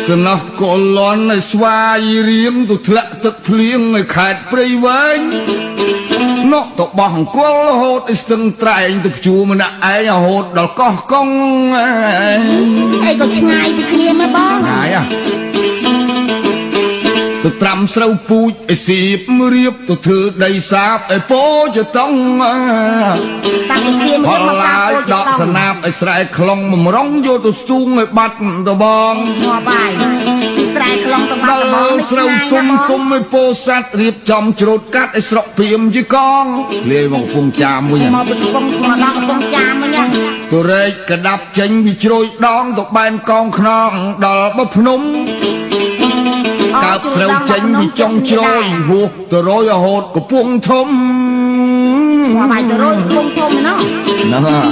សំណោះកលន់ឲ្យស្វាយរៀងទៅធ្លាក់ទឹកភ្លៀងឲ្យខេតព្រៃវែងណក់ទៅបោះអង្គលរហូតឲ្យស្ទឹងត្រែងទៅជួម្នាក់ឯងរហូតដល់កោះកុង អីក៏ឆ្ងាយពីគ្នាមកបង ឆ្ងាយហ៎ទៅត្រាំស្រូវពូជឲ្យសៀបរៀបទៅធ្វើដីសាបឲ្យពោចតង់ តាំងពីសៀម ផ រៀបមក ល សា ឡាយ ពោ ដកសណាបឲ្យស្រែខ្លងបំរុងយកទៅស្ទូងឲ្យបាត់ដបង ងាប់បាយពីស្រែខ្លងទៅបាត់ ដ ដបងនេះ ល់ស្រូវ ឆ្ងាយ ទុំ ណាស់បង ទុំឲ្យពោសัตว์រៀបចំច្រូតកាត់ឲ្យស្រុកព្រាមជាកងលាយមកកំពង់ចាមវិញ មកពីកំពង់មកដល់កំពង់ចាមវិញណា ទៅរែកកដាប់ចេញពីជ្រោយដងទៅបែនកងខ្នងដល់បភ្នំកើបស្រូវចេញពីចុងជ្រោយហួសទៅរយរហូតកំពង់ធំ ងាប់បាយទៅរយកំពង់ធំណោះ ហ្នឹងហើយ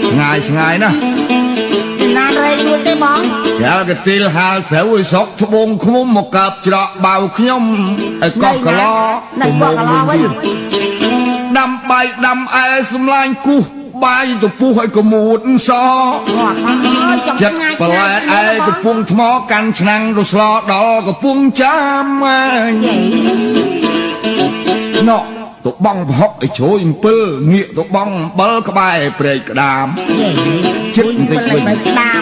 ឆ្ងាយឆ្ងាយណាស់ ចំណានរែករួចទេបង កាលកទីលហាលស្រូវឲ្យស្រុកត្បូងឃ្មុំមកកើបច្រកបាវខ្ញុំឲ្យកោះកឡ នៅកោះកឡវិញ ដាំបាយដាំអែសំឡាញ់គូសបាយទៅពុះឲ្យកមួតស ងាប់ហើយចង់ ចិត្ត ឆ្ងាយ ប្លែឯកំពង់ថ្មកាន់ឆ្នាំងទៅស្លដល់កំពង់ចាមឯង យេ ណក់ទៅបងប្រហុកឲ្យជ្រោយអំពិលងាកទៅបងអំបិលក្បែរព្រែកក្តាម យេ ចិត្តបន្តិចវិញ បែកតាម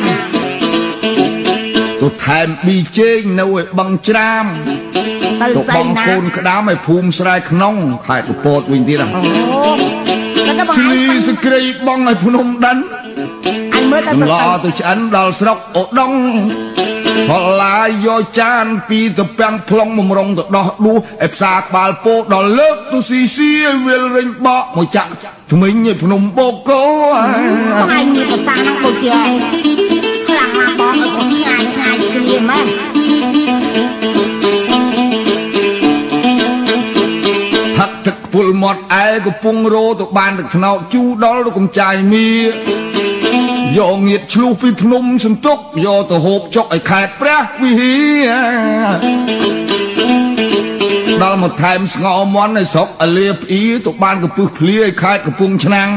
ទៅថែមប៊ីចេងនៅឲ្យបឹងច្រាម ទៅ ទៅ ស្អីណា បងកូនក្តាមឲ្យភូមិស្រែក្នុងខេត្តកពតវិញទៀតហ៎ អូគាត់ទៅបង ជ្លី ឯង សក្រីបងឲ្យភ្នំដិន អញមើលទៅ សម្លទៅឆ្អិនដល់ស្រុកឧដុង្គផលឡាយយកចានពីទៅពាំងប្លង់បំរុងទៅដោះដួសឲ្យផ្សារក្បាលពោដល់លើកទៅស៊ីស៊ីឲ្យវាលរិញបកមកចាក់ថ្មិញឲ្យភ្នំបូកោ បងឯងមានប្រសាសន៍ហ្នឹងដូចជាខ្លាំងណាស់បងឲ្យគាត់ឆ្ងាយឆ្ងាយគ្នាម៉េះ ផឹកទឹកពុលមាត់ឯកំពុងរោទៅបានទឹកថ្នោតជូរដល់ទៅកំចាយមីយកងៀតឆ្លុះពីភ្នំសន្ទុកយកទៅហូបចុកឲ្យខេតព្រះវិហារដល់មកថែមស្ងោមន់ឲ្យស្រុកអាលាផ្អៀទៅបានកពឹសភ្លាឲ្យខេតកំពង់ឆ្នាំង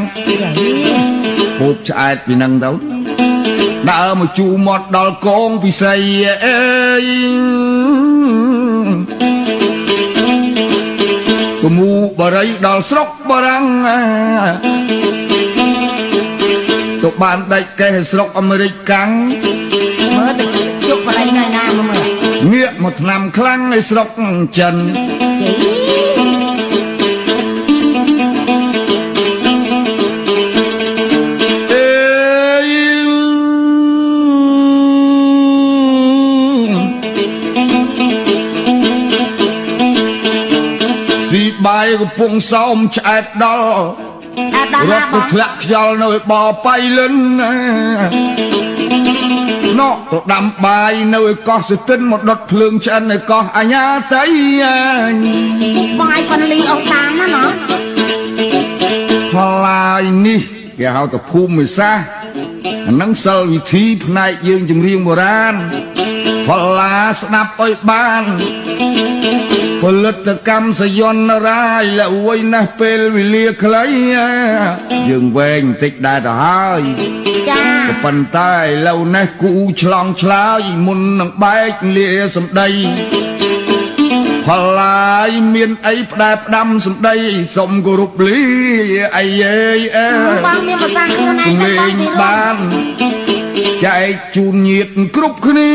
ហូបឆ្អែតពីនឹងទៅដើរមកជូរមាត់ដល់កងពិសីអេយកមូបរិយដល់ស្រុកបារាំងទៅបានដាច់កេះឲ្យស្រុកអាមេរិកកាំង មើលទៅជក់បល័យនៅណាមើលមើល ងាកមកឆ្នាំខ្លាំងឲ្យស្រុកចិន យេ អេយស៊ីបាយកំពុងសោមឆ្អែតដល់ អត់ដល់ រត់ ណាបង ទៅធ្លាក់ខ្យល់នៅឯបបៃលិនណាណក់ទៅដាំបាយនៅឯកោះសតិនមកដុតភ្លើងឆ្អិនឯកោះអញ្ញាតៃ បងឯងគាត់លីអស់តាមណាណោះ ផលឡាយនេះគេហៅថាភូមិសាស្ត្រអាហ្នឹងសិលវិធីផ្នែកយើងចម្រៀងបុរាណផលឡាស្ដាប់ឲ្យបានផលិតកម្មសយន្តរាយលវយណាស់ពេលវេលាខ្លីយើងវែងបន្តិចដែរទៅហើយ ចា ក៏ប៉ុន្តែឥឡូវនេះគូឆ្លងឆ្លើយមុននឹងបែកលាសម្ដីផលឡាយមានអីផ្ដែផ្ដាំសម្ដីសុំគោរពលាអីយេអេ បងមានប្រសាសន៍ខ្លួនឯង សំ ទៅ លេង បងពី បានចែកជូនញាតគ្រប់គ្នា